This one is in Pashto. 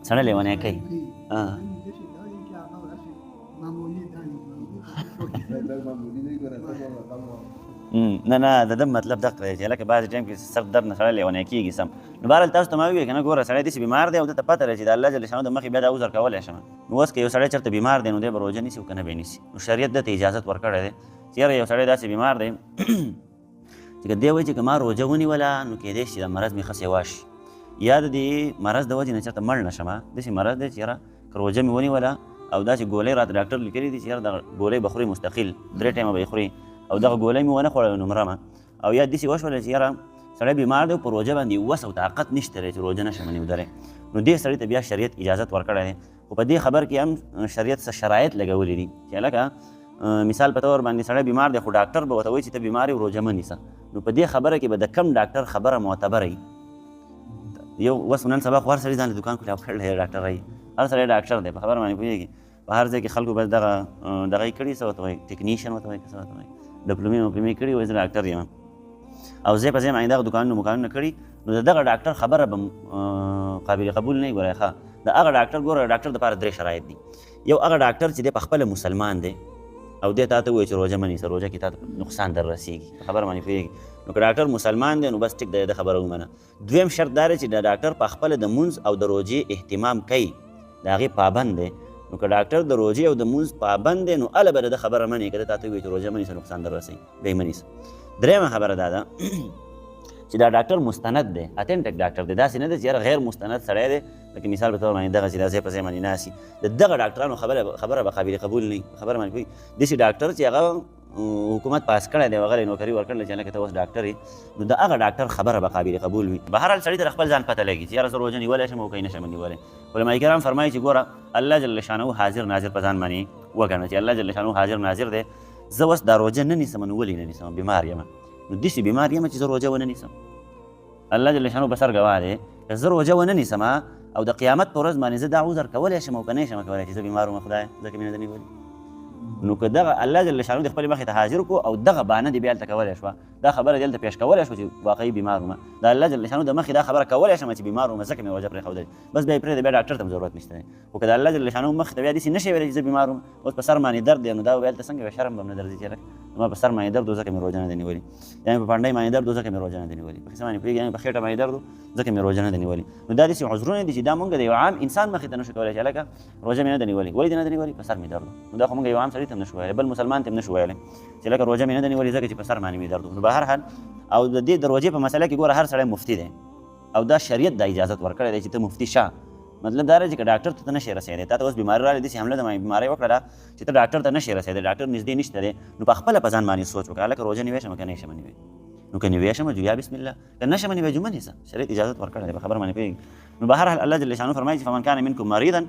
سړی لیونی کوي. نه نه، د ده مطلب دغه دی چې لکه بعضې ټایم کې سر درد نه سړی لیونی کېږي سم. نو بهرحال تاسو ته ما وویل که نه، ګوره سړی داسې بیمار دی او ده ته پته ده چې د الله جل شانه د مخې بیا دا عذر کولی شم. نو اوس که یو سړی چېرته بیمار دی نو دی به روژه نیسي او که نه به یې نیسي؟ نو شریعت ده ته اجازت ورکړی دی چې یاره یو سړی داسې بیمار دی چې که دی وایي چې که ما روژه ونیوله نو کېدای شي دا مرض مې ښه سیوا شي، یا د دې مرض د وجې نه چېرته مړ نه شم، داسې مرض دی چې یاره که روژه مې ونیوله او داسې ګولۍ راته ډاکټر لیکلي دي چې یاره دغه ګولۍ به خوري مستقل 3 ټایمه به یې خوري او دغه ګولۍ مې ونه خوړله نو مرمه، او یا داسې وشوله چې یاره سړی بیمار دی په روژه باندې وس او طاقت نشته دی چې روژه نه شم نیودلی، نو دې سړي ته بیا شریعت اجازت ورکړی دی. خو په دې خبر کې هم شریعت څه شرایط لګولي دي چې لکه مثال په تور باندې سړی بیمار دی خو ډاکټر به ورته وایي چې ته بیمار یې روژه مه نیسه، نو په دې خبره کې به د کم ډاکټر خبره معتبره وي. یو اوس نن سبا خو هر سړي ځان له دوکان کولاو کړی دی، ډاکټر وایي هر سړی ډاکټر دی، په خبره باندې پوهېږي. په هر ځای کې خلکو بس دغه دغه یې کړي، څه ورته وایي، ټکنیشن ورته وایي، څه ورته وایي، ډپلومې مپلومې کړي، وایي زه ډاکټر یم او ځای په ځای باندې دغه دوکانونه مکانونه کړي، نو د دغه ډاکټر خبره به قابل قبول نه وي. ګوره ښه د هغه ډاکټر، ګوره ډاکټر دپاره 3 شرایط دي. یو هغه ډاکټر چې دی په خپله مسلمان دی او دی تا ته ووایي چې روژه مه نیسه، روژه کې تا ته نقصان در رسېږي، په خبره باندې پوهېږي، نو که ډاکټر مسلمان دی نو بس ټیک دی، د خبره ومنه. دویم شرط دا دی چې د ډاکټر په خپله د مونځ او د روژې اهتمام کوي، د هغې پابند دی، نو که ډاکټر د روژې او د مونځ پابند دی نو هله به د ده خبره منې، که ده تا ته ووایي چې روژه مه نیسه نقصان در رسوي، به یې مه نیسه. درېیمه خبره دا ده چې دا ډاکټر مستند دی، اتنټک ډاکټر دی، داسې نه دی چې یاره غیر مستند سړی دی، لکه مثال په تور باندې دغه چې دا ځای په ځای باندې ناست، د دغه ډاکټرانو خبره به قابل قبول نه وي، خبره باندې پوهېږي. داسې ډاکټر چې هغه حکومت پاس کړی دی، هغه له نوکري ورکړله چې لکه ته اوس ډاکټر یې، نو د هغه ډاکټر خبره به قابل قبول وي. بهرحال سړي ته خپل ځان پته لګي چې یاره زه روژه نیولی شم او که یې نه شم نیولی. علماء کرام فرمایي چې ګوره الله جل شانه حاضر ناظر په ځان باندې وګڼه چې الله جل شانه حاضر ناظر دی، زه اوس دا روژه نه نیسم نو ولې نه نیسم، بیمار یم، نو داسې بیمار یم چې زه روژه ونه نیسم، الله جل شانه په سر ګواه دی که زه روژه ونه نیسم او د قیامت په ورځ باندې زه دا عذر کولی شم او که نه شم کولی چې زه بیمار وم خدای ځکه مې نه ده نیولې، نو که دغه الله جل شانه د خپلې مخې ته حاضر کړو او دغه بانه دې بیا هلته کولی شوه، دا خبره دې هلته پېښ کولی شوه چې واقعي بیمار وم، د الله جل شانه د مخې دا خبره کولی شم چې بیمار وم ځکه مې روژه پرېښودلې، بس بیا یې پرېږده، بیا ډاکټر ته هم ضرورت نشته دی. خو که د الله جل شانه مخې ته بیا داسې نه شي ویلی چې زه بیمار وم، اوس په سر باندې درد دی، نو دا به هلته څنګه وي، شرم به هم نه درځي چې لکه زما په سر باندې درد و ځکه مې روژه نه ده نیولې، یا مې په پنډۍ باندې درد و ځکه مې روژه نه ده نیولې، په څه باندې پوهېږي، یا مې په خېټه باندې درد و ځکه مې روژه نه ده نیولې. نو دا داسې عذرونه دي چې دا مونږ د یو عام انسان مخې ته نه شو کولی چې هلکه روژه مې نه ده نیولې، ولې دې نه ده نیولې؟ په سر مې درد و. نو دا خو مونږ یو عام سړي ته هم نه شو ویلی، بل مسلمان ته هم نه شو ویلی چې لکه روژه مې نه ده نیولې ځکه چې په سر باندې مې درد و. نو بهرحال او د دې د روژې په مسله کې ګوره هر سړی مفتي دی او دا شریعت دا اجازت ورکړی دی چې ته مفتي شه. مطلب دا دی چې که ډاکټر ته نه شې رسېدی، تا ته اوس بیماري راغلې، داسې حمله د بیمارۍ وکړله چې ته ډاکټر ته نه شې رسېدی، ډاکټر نږدې نشته دی، نو په خپله په ځان باندې سوچ وکړه لکه روژه نیوی شم که نه شم نیوی، نو که نیوی شم جو یا بسم الله، که نه شم نیوی جو مه نیسه، شریعت اجازت ورکړی دی، په خبره باندې پوهېږي. نو بهرحال الله جل شانه فرمایي چې فمن کان منکم مریضا.